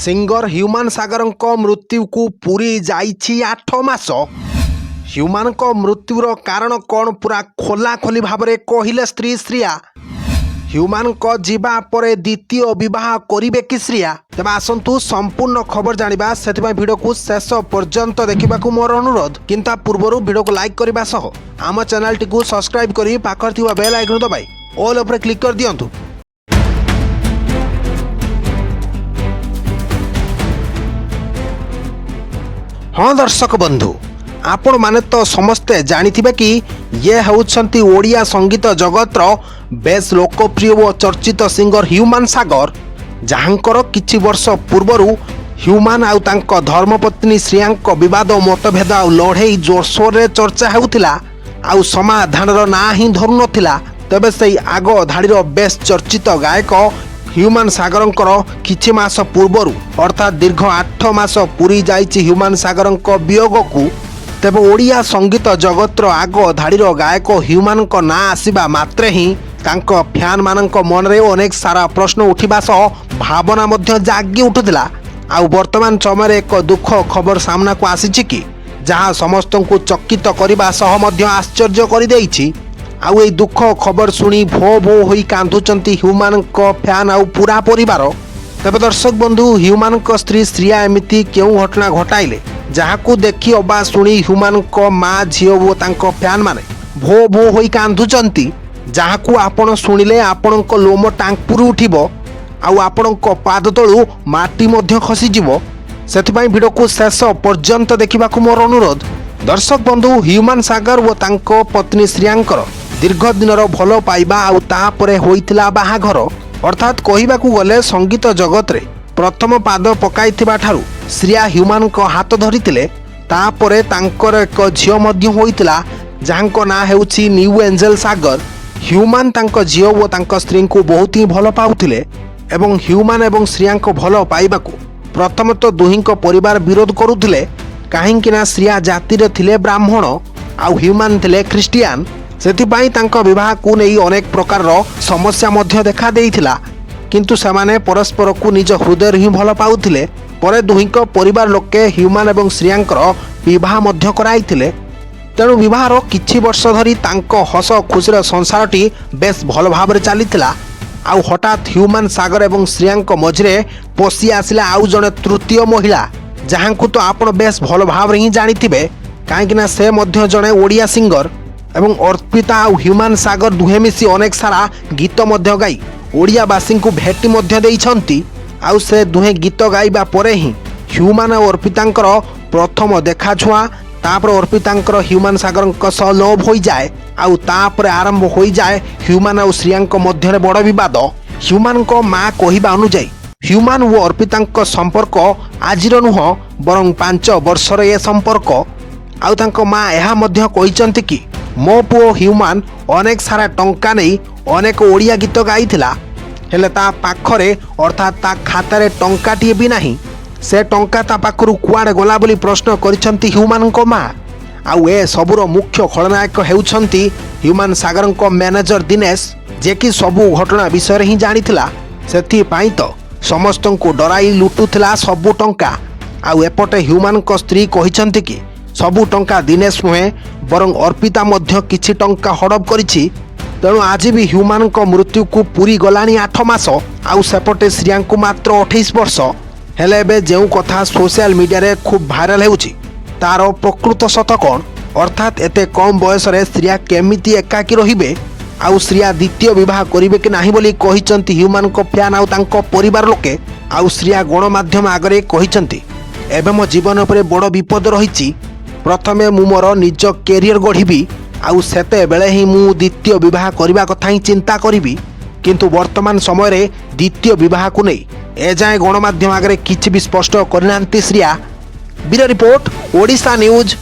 Singer Humane ସାଗରଙ୍କ ମୃତ୍ୟୁକୁ ପୂରି ଯାଇଛି 8 ମାସ। ହ୍ୟୁମାନଙ୍କ ମୃତ୍ୟୁର କାରଣ କ'ଣ, ପୁରା ଖୋଲାଖୋଲି ଭାବରେ କହିଲେ ସ୍ତ୍ରୀ ଶ୍ରୀୟା। ହ୍ୟୁମାନଙ୍କ ଯିବା ପରେ ଦ୍ୱିତୀୟ ବିବାହ କରିବେ କି ଶ୍ରୀୟା? ତେବେ ଆସନ୍ତୁ ସମ୍ପୂର୍ଣ୍ଣ ଖବର ଜାଣିବା। ସେଥିପାଇଁ ଭିଡ଼ିଓକୁ ଶେଷ ପର୍ଯ୍ୟନ୍ତ ଦେଖିବାକୁ ମୋର ଅନୁରୋଧ। କିନ୍ତୁ ତା ପୂର୍ବରୁ ଭିଡ଼ିଓକୁ ଲାଇକ୍ କରିବା ସହ ଆମ ଚ୍ୟାନେଲଟିକୁ ସବସ୍କ୍ରାଇବ୍ କରି ପାଖରେ ଥିବା ବେଲ୍ ଆଇକନ୍ ଦବାଇ ଅଲ୍ ଉପରେ କ୍ଲିକ୍ କରିଦିଅନ୍ତୁ। ହଁ ଦର୍ଶକ ବନ୍ଧୁ, ଆପଣମାନେ ତ ସମସ୍ତେ ଜାଣିଥିବେ କି ଇଏ ହେଉଛନ୍ତି ଓଡ଼ିଆ ସଙ୍ଗୀତ ଜଗତର ବେଶ୍ ଲୋକପ୍ରିୟ ଓ ଚର୍ଚ୍ଚିତ ସିଙ୍ଗର ହ୍ୟୁମାନ ସାଗର, ଯାହାଙ୍କର କିଛି ବର୍ଷ ପୂର୍ବରୁ ହ୍ୟୁମାନ ଆଉ ତାଙ୍କ ଧର୍ମପତ୍ନୀ ଶ୍ରୀୟାଙ୍କ ବିବାଦ, ମତଭେଦ ଆଉ ଲଢ଼େଇ ଜୋରସୋରରେ ଚର୍ଚ୍ଚା ହେଉଥିଲା ଆଉ ସମାଧାନର ନାଁ ହିଁ ଧରୁନଥିଲା। ତେବେ ସେଇ ଆଗ ଧାଡ଼ିର ବେଶ୍ ଚର୍ଚ୍ଚିତ ଗାୟକ ହ୍ୟୁମାନ ସାଗରଙ୍କର କିଛି ମାସ ପୂର୍ବରୁ, ଅର୍ଥାତ୍ ଦୀର୍ଘ 8 ମାସ ପୂରି ଯାଇଛି ହ୍ୟୁମାନ ସାଗରଙ୍କ ବିୟୋଗକୁ। ତେବେ ଓଡ଼ିଆ ସଙ୍ଗୀତ ଜଗତର ଆଗ ଧାଡ଼ିର ଗାୟକ ହ୍ୟୁମାନଙ୍କ ନାଁ ଆସିବା ମାତ୍ରେ ହିଁ ତାଙ୍କ ଫ୍ୟାନ୍ମାନଙ୍କ ମନରେ ଅନେକ ସାରା ପ୍ରଶ୍ନ ଉଠିବା ସହ ଭାବନା ମଧ୍ୟ ଜାଗି ଉଠୁଥିଲା। ଆଉ ବର୍ତ୍ତମାନ ସମୟରେ ଏକ ଦୁଃଖ ଖବର ସାମ୍ନାକୁ ଆସିଛି କି ଯାହା ସମସ୍ତଙ୍କୁ ଚକିତ କରିବା ସହ ମଧ୍ୟ ଆଶ୍ଚର୍ଯ୍ୟ କରିଦେଇଛି। ଆଉ ଏଇ ଦୁଃଖ ଖବର ଶୁଣି ଭୋ ଭୋ ହୋଇ କାନ୍ଦୁଛନ୍ତି ହ୍ୟୁମାନଙ୍କ ଫ୍ୟାନ୍ ଆଉ ପୁରା ପରିବାର। ତେବେ ଦର୍ଶକ ବନ୍ଧୁ, ହ୍ୟୁମାନଙ୍କ ସ୍ତ୍ରୀ ଶ୍ରୀୟା ଏମିତି କେଉଁ ଘଟଣା ଘଟାଇଲେ, ଯାହାକୁ ଦେଖି ଅବା ଶୁଣି ହ୍ୟୁମାନଙ୍କ ମା, ଝିଅ ଓ ତାଙ୍କ ଫ୍ୟାନ୍ମାନେ ଭୋ ଭୋ ହୋଇ କାନ୍ଦୁଛନ୍ତି, ଯାହାକୁ ଆପଣ ଶୁଣିଲେ ଆପଣଙ୍କ ଲୋମ ଟାଙ୍କୁରି ଉଠିବ ଆଉ ଆପଣଙ୍କ ପାଦ ତଳୁ ମାଟି ମଧ୍ୟ ଖସିଯିବ। ସେଥିପାଇଁ ଭିଡ଼ିଓକୁ ଶେଷ ପର୍ଯ୍ୟନ୍ତ ଦେଖିବାକୁ ମୋର ଅନୁରୋଧ। ଦର୍ଶକ ବନ୍ଧୁ, ହ୍ୟୁମାନ ସାଗର ଓ ତାଙ୍କ ପତ୍ନୀ ଶ୍ରୀୟାଙ୍କର ଦୀର୍ଘ ଦିନର ଭଲ ପାଇବା ଆଉ ତାପରେ ହୋଇଥିଲା ବାହାଘର। ଅର୍ଥାତ୍ କହିବାକୁ ଗଲେ ସଙ୍ଗୀତ ଜଗତରେ ପ୍ରଥମ ପାଦ ପକାଇଥିବା ଠାରୁ ଶ୍ରୀୟା ହ୍ୟୁମାନଙ୍କ ହାତ ଧରିଥିଲେ। ତାପରେ ତାଙ୍କର ଏକ ଝିଅ ମଧ୍ୟ ହୋଇଥିଲା, ଯାହାଙ୍କ ନାଁ ହେଉଛି ନ୍ୟୁ ଏଞ୍ଜେଲ ସାଗର। ହ୍ୟୁମାନ ତାଙ୍କ ଝିଅ ଓ ତାଙ୍କ ସ୍ତ୍ରୀଙ୍କୁ ବହୁତ ହିଁ ଭଲ ପାଉଥିଲେ ଏବଂ ହ୍ୟୁମାନ ଏବଂ ଶ୍ରୀୟାଙ୍କ ଭଲ ପାଇବାକୁ ପ୍ରଥମତଃ ଦୁହିଁଙ୍କ ପରିବାର ବିରୋଧ କରୁଥିଲେ, କାହିଁକି ନା ଶ୍ରୀୟା ଜାତିରେ ଥିଲେ ବ୍ରାହ୍ମଣ ଆଉ ହ୍ୟୁମାନ ଥିଲେ ଖ୍ରୀଷ୍ଟିଆନ। ସେଥିପାଇଁ ତାଙ୍କ ବିବାହକୁ ନେଇ ଅନେକ ପ୍ରକାରର ସମସ୍ୟା ମଧ୍ୟ ଦେଖା ଦେଇଥିଲା। କିନ୍ତୁ ସେମାନେ ପରସ୍ପରକୁ ନିଜ ହୃଦୟରେ ହିଁ ଭଲ ପାଉଥିଲେ। ପରେ ଦୁହିଁଙ୍କ ପରିବାର ଲୋକେ ହ୍ୟୁମାନ ଏବଂ ଶ୍ରୀୟାଙ୍କର ବିବାହ ମଧ୍ୟ କରାଇଥିଲେ। ତେଣୁ ବିବାହର କିଛି ବର୍ଷ ଧରି ତାଙ୍କ ହସ ଖୁସିର ସଂସାରଟି ବେଶ ଭଲ ଭାବରେ ଚାଲିଥିଲା। ଆଉ ହଠାତ୍ ହ୍ୟୁମାନ ସାଗର ଏବଂ ଶ୍ରୀୟାଙ୍କ ମଝିରେ ପଶି ଆସିଲା ଆଉ ଜଣେ ତୃତୀୟ ମହିଳା, ଯାହାଙ୍କୁ ତ ଆପଣ ବେଶ ଭଲ ଭାବରେ ହିଁ ଜାଣିଥିବେ, କାହିଁକିନା ସେ ମଧ୍ୟ ଜଣେ ଓଡ଼ିଆ ସିଙ୍ଗର ଏବଂ ଅର୍ପିତା ଆଉ ହ୍ୟୁମାନ ସାଗର ଦୁହେଁ ମିଶି ଅନେକ ସାରା ଗୀତ ମଧ୍ୟ ଗାଇ ଓଡ଼ିଆବାସୀଙ୍କୁ ଭେଟି ମଧ୍ୟ ଦେଇଛନ୍ତି। ଆଉ ସେ ଦୁହେଁ ଗୀତ ଗାଇବା ପରେ ହିଁ ହ୍ୟୁମାନ ଆଉ ଅର୍ପିତାଙ୍କର ପ୍ରଥମ ଦେଖାଛୁଆଁ। ତାପରେ ଅର୍ପିତାଙ୍କର ହ୍ୟୁମାନ ସାଗରଙ୍କ ସହ ଲଭ୍ ହୋଇଯାଏ ଆଉ ତାପରେ ଆରମ୍ଭ ହୋଇଯାଏ ହ୍ୟୁମାନ ଆଉ ଶ୍ରୀୟାଙ୍କ ମଧ୍ୟରେ ବଡ଼ ବିବାଦ। ହ୍ୟୁମାନଙ୍କ ମା କହିବା ଅନୁଯାୟୀ, ହ୍ୟୁମାନ ଓ ଅର୍ପିତାଙ୍କ ସମ୍ପର୍କ ଆଜିର ନୁହଁ, ବରଂ 5 ବର୍ଷର ଏ ସମ୍ପର୍କ। ଆଉ ତାଙ୍କ ମା ଏହା ମଧ୍ୟ କହିଛନ୍ତି କି ମୋ ପୁଅ ହ୍ୟୁମାନ ଅନେକ ସାରା ଟଙ୍କା ନେଇ ଅନେକ ଓଡ଼ିଆ ଗୀତ ଗାଇଥିଲା, ହେଲେ ତା ପାଖରେ, ଅର୍ଥାତ୍ ତା ଖାତାରେ ଟଙ୍କାଟିଏ ବି ନାହିଁ। ସେ ଟଙ୍କା ତା ପାଖରୁ କୁଆଡ଼େ ଗଲା ବୋଲି ପ୍ରଶ୍ନ କରିଛନ୍ତି ହ୍ୟୁମାନଙ୍କ ମା। ଆଉ ଏ ସବୁର ମୁଖ୍ୟ ଖଳନାୟକ ହେଉଛନ୍ତି ହ୍ୟୁମାନ ସାଗରଙ୍କ ମ୍ୟାନେଜର ଦିନେଶ, ଯିଏକି ସବୁ ଘଟଣା ବିଷୟରେ ହିଁ ଜାଣିଥିଲା। ସେଥିପାଇଁ ତ ସମସ୍ତଙ୍କୁ ଡରାଇ ଲୁଟୁଥିଲା ସବୁ ଟଙ୍କା। ଆଉ ଏପଟେ ହ୍ୟୁମାନଙ୍କ ସ୍ତ୍ରୀ କହିଛନ୍ତି କି ସବୁ ଟଙ୍କା ଦିନେଶ ନୁହେଁ, ବରଂ ଅର୍ପିତା ମଧ୍ୟ କିଛି ଟଙ୍କା ହଡ଼ପ କରିଛି। ତେଣୁ ଆଜି ବି ହ୍ୟୁମାନଙ୍କ ମୃତ୍ୟୁକୁ ପୂରି ଗଲାଣି 8 ମାସ ଆଉ ସେପଟେ ଶ୍ରୀୟାଙ୍କୁ ମାତ୍ର 28 ବର୍ଷ। ହେଲେ ଏବେ ଯେଉଁ କଥା ସୋସିଆଲ ମିଡ଼ିଆରେ ଖୁବ୍ ଭାଇରାଲ ହେଉଛି, ତାର ପ୍ରକୃତ ସତ କ'ଣ? ଅର୍ଥାତ୍ ଏତେ କମ୍ ବୟସରେ ଶ୍ରୀୟା କେମିତି ଏକାକୀ ରହିବେ ଆଉ ଶ୍ରୀୟା ଦ୍ୱିତୀୟ ବିବାହ କରିବେ କି ନାହିଁ ବୋଲି କହିଛନ୍ତି ହ୍ୟୁମାନଙ୍କ ଫ୍ୟାନ୍ ଆଉ ତାଙ୍କ ପରିବାର ଲୋକେ। ଆଉ ଶ୍ରୀୟା ଗଣମାଧ୍ୟମ ଆଗରେ କହିଛନ୍ତି, ଏବେ ମୋ ଜୀବନ ଉପରେ ବଡ଼ ବିପଦ ରହିଛି। ପ୍ରଥମେ ମୁଁ ମୋର ନିଜ କ୍ୟାରିୟର ଗଢ଼ିବି ଆଉ ସେତେବେଳେ ହିଁ ମୁଁ ଦ୍ୱିତୀୟ ବିବାହ କରିବା କଥା ହିଁ ଚିନ୍ତା କରିବି। କିନ୍ତୁ ବର୍ତ୍ତମାନ ସମୟରେ ଦ୍ୱିତୀୟ ବିବାହକୁ ନେଇ ଏଯାଏଁ ଗଣମାଧ୍ୟମ ଆଗରେ କିଛି ବି ସ୍ପଷ୍ଟ କରିନାହାନ୍ତି Shriya. Bureau report, Odisha news.